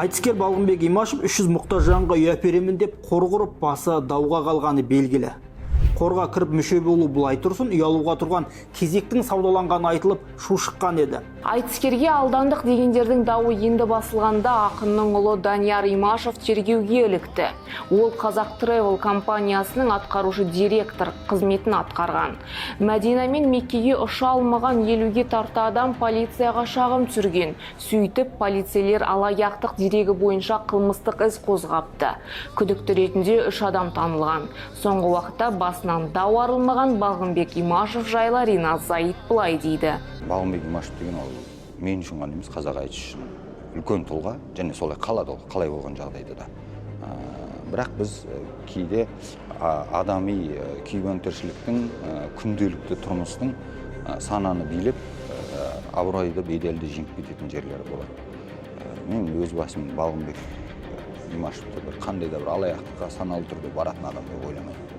Айтыскер Балғынбек Имашев 300 мұқтаж жанға үй әперемін деп қор құрып, басы дауға қалғаны белгілі. Қорға кіріп мүше болу былай тұрсын, үй алуға тұрған кезектің саудаланғаны айтылып, шу шыққан еді. Айтыскерге алдандық дегендердің дауы енді басылғанда, ақынның ұлы Данияр Имашев тергеуге ілікті. Ол Қазақ Travel компаниясының атқарушы директор қызметін атқарған. Мәдина мен Меккеге ұша алмаған 50-ге тарта адам полицияға шағым түсірген. Сөйтіп, полицейлер алаяқтық дерегі бойынша қылмыстық іс қозғапты. Күдікті ретінде үш адам танылған. Соңғы уақытта басынан дау арылмаған Балғынбек Имашев жайлы Ринат Заит былай дейді. Балғынбек Имашев деген ол мен үшін ғана емес, қазақ айтысы үшін үлкен тұлға және солай қалады ол қалай болған жағдайда да. Бірақ біз кейде адами күйбең тіршіліктің, күнделікті тұрмыстың сананы билеп, абыройды, беделді жеңіп кететін жерлері болады. Мен өз басым Балғынбек Имашевті бір қандай да бір алаяқтыққа саналы түрде баратын адам деп ойламаймын.